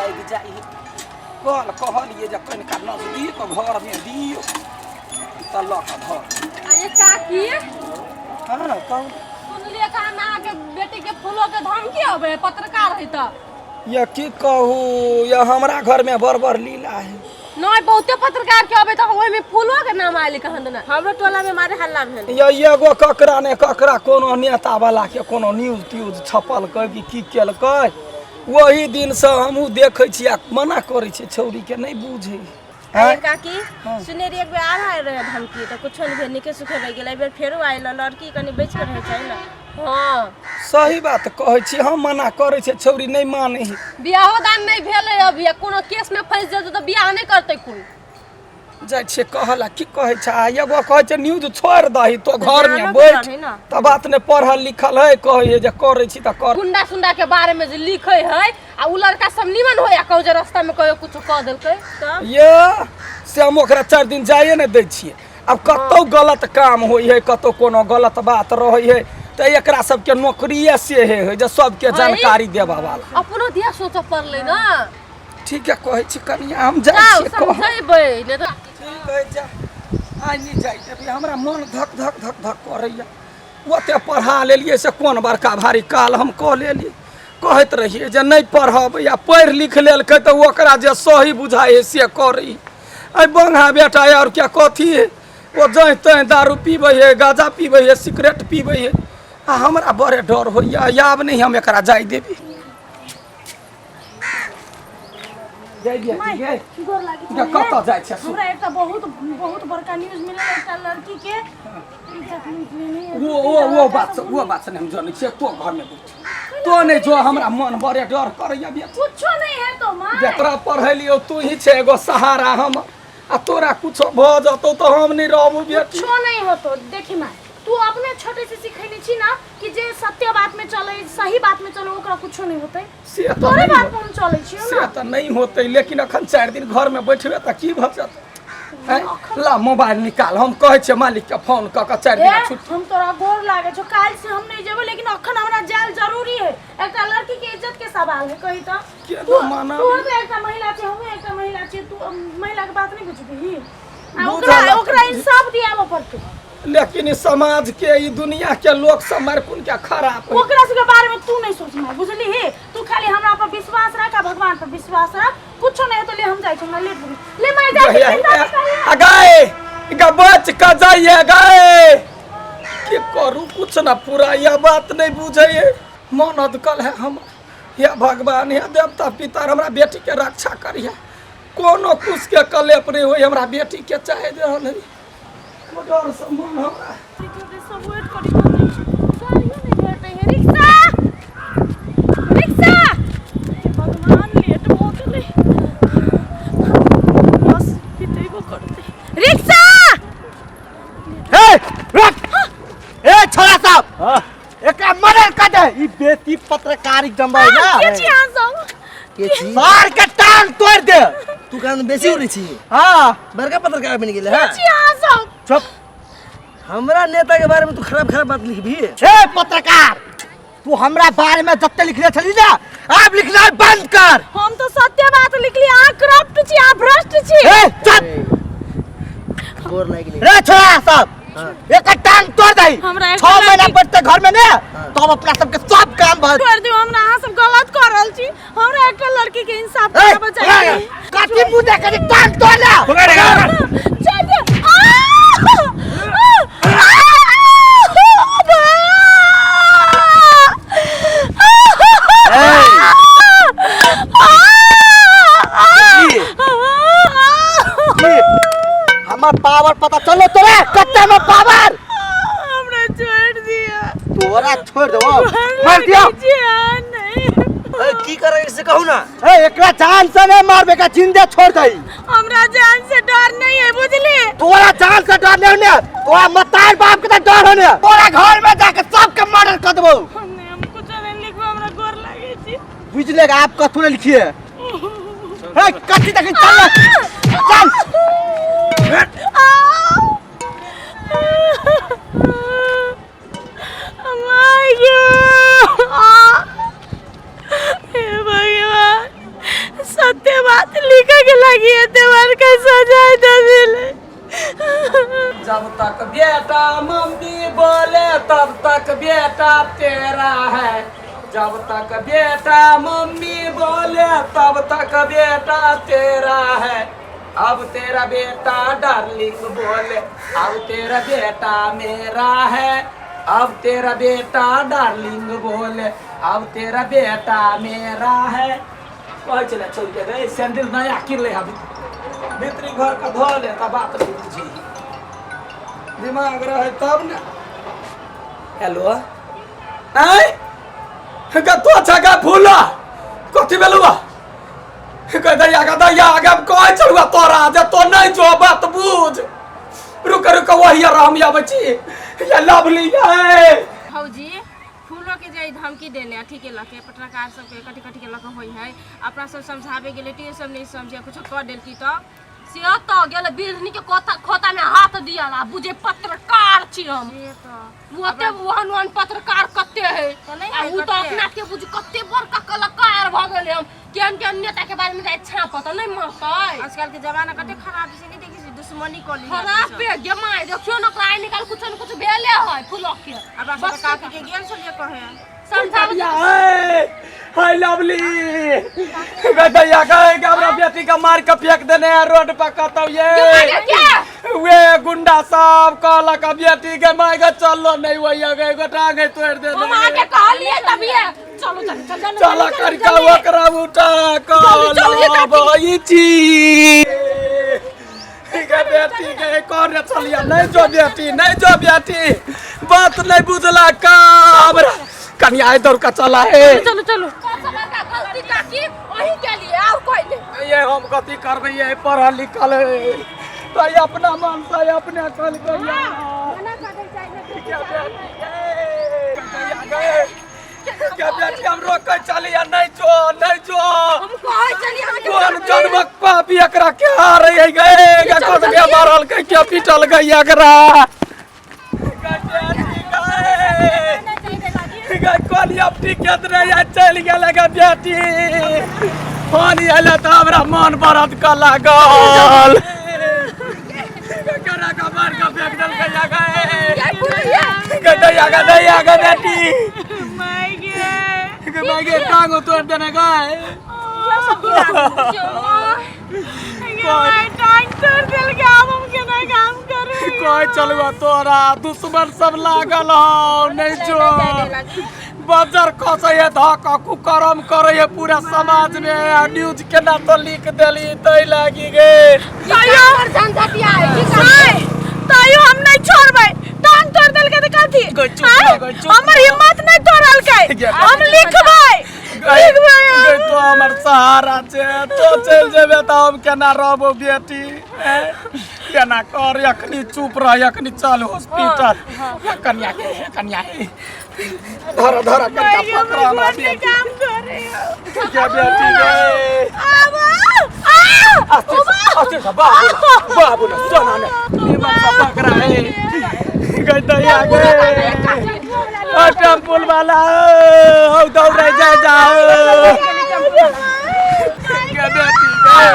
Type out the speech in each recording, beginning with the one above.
लागि जाइ है। कल कहलियै जे कनिका नजदीक घरमे दियौ तऽ लऽ कऽ धर। अरे काकी। हँ, कहू। सुनलियै कहाँ अहाँके बेटी के फूलो के धमकी अबै है, पत्रकार है तऽ। ये की कहू, ये हमरा घरमे बड़ बड़ लीला है। नहीं, बहुते पत्रकार के अबै तऽ ओहिमे फूलो के नाम आयल कहाँ दना। हमरो टोला में मारे हल्ला भेल। ये एगो ककरा ने ककरा कोनो नेता वाला के कोनो न्यूज त्यूज छपलकै कि की केलकै, ओही दिनसँ हमहूँ देखै छी आ मना करै छियै छौड़ीके, नहि बुझै। अरे काकी, सुने रही एक बेर आर आयल रहे धमकी तऽ कुछो नहि भेल, नीके सुखे रहि गेल। एहि बेर फेरो आयल, लड़की कनि बचि कऽ रहै चाही ने। हाँ। सही बात कहै छी, हम मना करै छियै, छौड़ी नहि मानै है। बियाहो दान नहि भेलै अभी, आ कोनो केस में फंसि जेतै तऽ बियाह नहि करतै कोइ। जाइ छियै कहला, की कहै छै? आ एगो कहै छै न्यूज छोड़ि दही, तो घरमे जानोके बैठ डर है ने। तऽ बात नहि, पढ़ल लिखल है, कहै है जे करै छी तऽ कर। गुंडा सुंडा के बारे में जे लिखै है आ उ लड़का सब निमन होय आ कहू जे रास्ता में कहियो कुछो कह देलकै। तब ये से हम ओकरा 4 दिन जाइए नहि दै छियै। आब कतौ गलत काम होइ है, कतौ कोनो गलत बात रहै है तऽ एकरा सबके नौकरिए से है है जे सबके जानकारी देबऽ वाला। अपनो दिया सोचऽ पड़लै ने। ठीक है, कहै छी कनिया, हम जाइ जाउ छियै कहऽ। समझेबै नहि तऽ। ठीक है, जा। आइ नहि जाइ देबै, हमरा मन धक धक धक धक करैया। ओते पढ़ा लेलियै से कोन बड़का भारी काल हम कऽ लेलियै? कहैत रहियै जे नहि पढ़ब, या पढ़ि लिख लेलकै तऽ ओकरा जे सही बुझाइ है से करै। एहि बंगा बेटा आओर क्या कथी है, ओ जैं तैं दारू पीबै है, गाँजा पीबै है, सिगरेट पीबै है, आ हमरा बड़े डर होइया। आब नहि हम एकरा जाइ देबै। जाइ दिया गे। गोर लागि। गे, कतऽ जाइ छै? हमरा एकटा बहुत बहुत बड़का न्यूज मिलल, एकटा लड़की के इज्जत लूट लेने है। ओ बात से, ओ बात से नहि हम जनै छियै। तो घरमे बैठ, तो नहि जो, हमरा मन बड़े डर करैया बेटी। कुछो नहीं है तो माँ। जकरा पढ़ेलियौ तू ही छै एगो सहारा हम, आ तोरा कुछो भऽ जतौ तऽ हम नहि रहबौ बेटी। कुछो नहीं होतो। देखी माँ, तू अपने छोटे से सिखैने छी ना कि जे सत्य बात में चले, सही बात में चले, ओकरा कुछो नहीं होते। से तऽ तोरे नहि बात होतै। पर हम चलै छियौ से ना। तऽ नहि होतै, लेकिन अखन 4 दिन घरमे बैठबे तऽ की भऽ जेतै? आँय? ला मोबाइल निकाल, हम कहै छियै मालिक के फोन कऽ कऽ 4 ए, दिन छुट्टी। हम तोरा गोर लागे छौ, काल्हि से हम नहीं जेबो, लेकिन अखन हमरा जायल जरूरी है। एकटा लड़की के इज्जत के सवाल है, कही तऽ। केना तू मनाबी? तू तो एकटा महिला छी, हमहूँ एकटा महिला छी, तू महिला के बात नहीं बुझबिही? आ बुझल ओकरा बात। ओकरा इंसाफ दियाबऽ पड़तै। लेकिन ई समाज के, ई दुनिया के लोग सब मारकुन के खराब है। ओकरा सबके बारे में तू नहीं सोचना, बुझली? तू खाली हमरा पर विश्वास रख आ भगवान पर विश्वास रख, कुछो नहीं होतो। ले, हम जाइ छी, हमरा लेट हो गेल। ले माय, जाइ छी, चिंता नहीं करिहे। आ गाय गा, बच के जाइए गाय। की करू, कुछ ना पूरा यह बात नहीं बुझे, मन अदकल है हम। हे भगवान, हे देवता पितर, हमरा बेटी के रक्षा करिए, कोनो कुछ के कलेप नहीं होई हमरा बेटी के। चाहे रहल है डर से मन हमरा। सब वेट करी गाड़ियो नहीं भेटै है। रिक्शा, रिक्शा, हे भगवान, लेट भऽ गेलै, बस बितेबो करतै। रिक्शा। ए रुक, ए छोरा साहब, एकरा मर्डर कर दे। ई बेटी पत्रकार जमबै ना। के छी अहाँ सब? के छी? सर के टांग तोड़ दे। तू कान बेसी उड़ै छी। हाँ। बड़का पत्रकार बनि गेलै। है छी अहाँ सब? चुप। हमरा नेता के बारे में तू खराब खराब बात लिखबी? ए पत्रकार, तू हमरा बारे में जते लिखने छली ना, आब लिखना बंद कर। हम तो सत्य बात लिखली, अहाँ करप्ट छी, अहाँ भ्रष्ट छी। ए चुप। गोर लागि गेलै। रे छोरा सब, एक टांग तोड़ दही। हमरा एक 6 महीना लड़की- पड़ते घर में ने तब अपना सबके सब काम भर छोड़ दियौ हमरा, अहाँ सब गलत कर रहल छी। हमरा एकटा लड़की के इंसाफ ए, कराबऽ चाही। कथी मुंह देखे छी? टांग तोड़ ले। छोड़ दियौ। आ! की? हमर पावर पता चलो तोरा, कते में पावर। हमरा छोड़ दिया। तोरा छोड़ देबो, मार दियो। नहीं। ए, की करे से कहू ना। ए, एकरा जान से नहीं मारबे का, जिंदे छोड़ दई। हमरा जान से डर नहीं है, बुझली? तोरा जान से डर नहीं होने, तोरा मतार बाप के तो डर होने। तोरा घर में जाके सबके मर्डर कर देबो। नहीं, हम कुछ नहीं लिखबो, हमरा गोर लागे छी। बुझ लेगा आप कथू नहीं लिखिए। ए, कथी तक चल चल। My God! हे भगवान, सब काकी एते बड़का सजा दे देले। जब तक बेटा मम्मी बोले तब तक बेटा तेरा है, जब तक बेटा मम्मी बोले तब तक बेटा तेरा है, अब तेरा बेटा डार्लिंग बोले अब तेरा बेटा मेरा है, अब तेरा बेटा डार्लिंग बोले अब तेरा बेटा मेरा है। कहै छलै छोड़ि के रे सैंडल नया किन ले अभी भितरी घर के धऽ ले तऽ बात नहि बुझी, दिमाग रहै तब ने। हेलो आँय कतौ छै गे फूला, कथी भेलौ? कह दैया गे दैया गे, कहै छलौ तोरा जे तो नहि जो बात बुझ, रुक रुक वही हम आबै छी। ये लवली ये भौजी फूलो के जे धमकी देने अथी के लके पत्रकार सबके कथी कथी के लके होई है, अपना सब समझाबे गेलै तो सब नहीं समझे, कुछ कर देलकी तो से तो गेल बिरनी के कोता खोता में हाथ दियाला, बुझे पत्रकार छी हम। से तो ओते ओहन ओहन पत्रकार कते है तो नहीं आ है उ तो कते। अपना के बुझ कते बड़का कलाकार भ गेलै हम, केहन केहन नेता के बारे में जाय छापत नहीं मरतै। आजकल के जमाना कते खराब छै, नहीं देखै छी दुश्मनी कऽ ली खराब पे गे my, देखियो न ओकरा आइ निकाल कुछ न कुछ भेले है फुलक के। अपना सब काकी के गेल छलियै कहे समझाब हाय लवली गे दैया गे, हमरा बेटी के मार के फेंक देने है रोड पर कतौ ये के वे गुंडा सब कहलक बेटी के मार के चलो नहीं वही गे गोटा के तोड़ देने। हम आके कहलिए तभिए चलो चलो चल चला करका ओकरा उठा कल छी गे बेटी गे, कौन चलिया नहीं जो बेटी नहीं जो बेटी बात नहीं बुझला का हमरा कनिया आइ दौड़ के चला है। चलो चलो गलती काकी वही के लिए और कोई नहीं। ये हम कथी करबै, ये पढ़ल लिखल है तो ये अपना मन से अपने कल क्या बेटी हम रोकै चलिया नहीं जो नहीं जो हम कहै चलिए अहाँ के कोन जन्मक पापी एकरा के हारे है गए गे कोन के मारल के के पीटल गई एकरा गए कोन अब टिकट रहे या चल गेल गे बेटी। फोन आयल तऽ हमरा मन बरद के लागल केना के मार के फेंक देलकै या गए गे दैया गे दैया गे बेटी माय गे गे माय गे टांग तोड़ देने गए माय टांग तोड़ देलकै, आब हम केना काम करू? कोई चलुआ तोरा दुश्मन सब लागल हौ नहीं जो बजर खसै है धक कुकरम करै है पूरा समाज में, आ न्यूज केना तो लिख देली तै लागी गे। तैयो झंझटिया है की माय तैयो हम नहीं छोड़बै, टांग तोड़ देलकै तऽ कथी? गई चुप आँय? रह, गई चुप हमर हिम्मत नहीं तोड़लकै, गे। हम लिखबै गई लिखबै हम। गई तो हमर सहारा छै, तो चलि जेबे तऽ हम केना रहबो बेटी? ऐं? केना कर, अखनी चुप रह, अखनी चल हॉस्पिटल। कनिया के कनिया के धर धर कनिया पकड़ हमरा बेटी काम करे क्या बेटी गे। आब आ आस्ते से आस्ते से बाबू बाबू ना सोना ने निमन से पकड़ा है गई दैया गे। ओ टेम्पुल वाला ओ दौड़े जा जाओ के बेटी गे।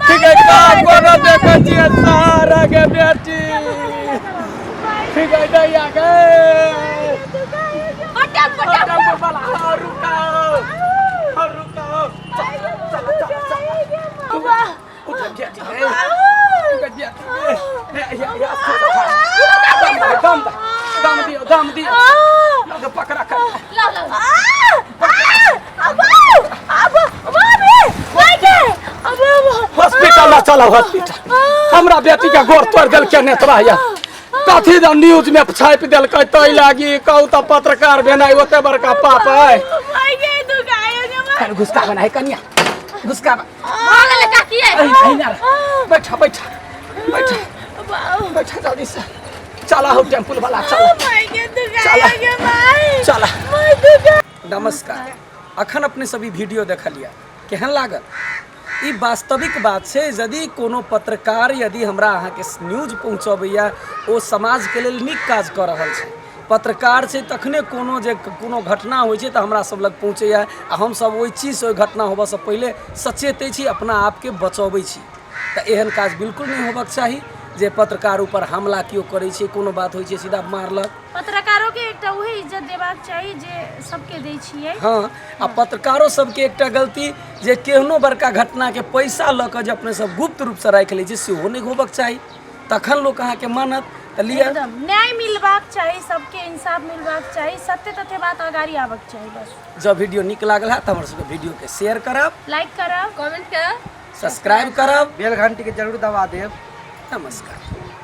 ठीक है का कोनो देखै छियै सहारा के बेटी। ठीक है दैया गे। पटल ओ पटल टेम्पुल वाला हाँ, रुकाओ हाँ, रुकाओ चल चल चल चल उठ बेटी गे। ठीक है बेटी गे। हे हे हे आस्ते से उठा। दम दे दम दे दम दियो दम दियो लग पकड़ा कर लाओ लाओ हॉस्पिटल ना चलो हॉस्पिटल। हमरा बेटी के गोड़ तोड़ देलकै नेतरा या कथी द न्यूज में छापि देलकै तै लागी कहू तऽ पत्रकार भेनाइ ओते बड़का पाप है। कनि घुसका बना है कनिया घुसका बना। भऽ गेलै काकी एहि ना बैठा बैठा बैठा बैठा जल्दी से चला हो टेम्पुल वाला चला चला चला। नमस्कार, अखन अपने सभी वीडियो देखलियै, केहन लागल? ई वास्तविक बात छै, यदि कोनो पत्रकार यदि हमरा अहाँके न्यूज पहुँचबैया ओ समाजके लेल नीक काज कऽ रहल छै। पत्रकार छै तखने कोनो जे कोनो घटना होइ छै तऽ हमरा सब लग पहुँचैए आ हमसब ओहि चीजसँ ओहि घटना होबऽसँ पहिले सचेत छी, अपना आपके बचबै छी। तऽ एहन काज बिल्कुल नहि होबक चाही जे पत्रकार ऊपर हमला केओ करै छै, कोनो बात होइ छै सीधा मारलक। पत्रकारोके एकटा उहे इज्जत देबाक चाही जे सबके दै छियै। हँ, आ पत्रकारो सबके एकटा गलती जे केहनो बड़का घटनाके पैसा लऽ कऽ जे अपने सब गुप्त रूपसँ राखि लै छै सेहो नहि होबक चाही, तखन लोक अहाँके मानत। तऽ लिअ, एकदम न्याय मिलबाक चाही सबके, इंसाफ मिलबाक चाही, सत्य तथ्य बात अगाड़ी आबक चाही बस। जँ वीडियो नीक लागल हैत तऽ हमर सबके वीडियोके शेयर करब, लाइक करब, कमेंट करब, सब्सक्राइब करब, बेल घंटी के जरूर दबा देब। नमस्कार।